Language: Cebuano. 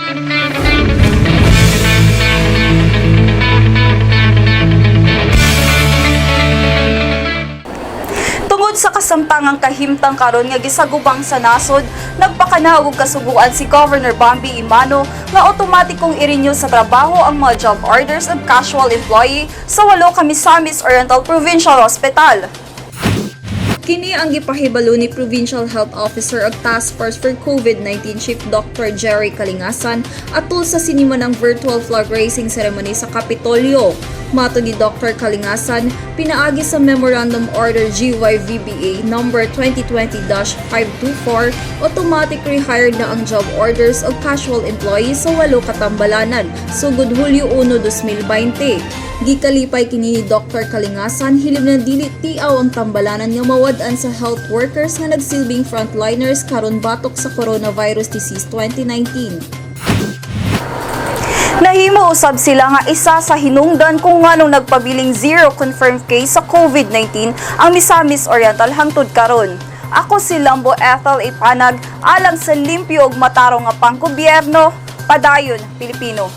Tungod sa kasamtangang kahimtang karon nga gisagubang sa nasod, nagpakanahog og kasuguan si Governor Bambi Emano nga otomatikong i-renew sa trabaho ang mga job orders of casual employee sa walo ka Misamis Oriental Provincial Hospital. Kini ang gipahibalo ni Provincial Health Officer ug Task Force for COVID-19 Chief Dr. Jerry Kalingasan atol sa sinimanang virtual flag raising ceremony sa Kapitolyo. Matod ni Dr. Kalingasan, pinaagi sa Memorandum Order GYVBA number 2020-524, automatic rehire na ang job orders og casual employees sa walo katambalanan sugod Hulyo 1, 2020. Gikalipay kini ni Dr. Kalingasan hilom na dili tiaw ang tambalanan nga mawad-an sa health workers nga nagsilbing frontliners karon batok sa coronavirus disease 2019. Nahimo usab sila nga isa sa hinungdan kung nganong nagpabiling zero confirmed case sa COVID-19 ang Misamis Oriental hangtod karon. Ako si Lambo Ethel Ipanag, alang sa limpyo ug matarong nga panggobyerno, padayon Pilipino.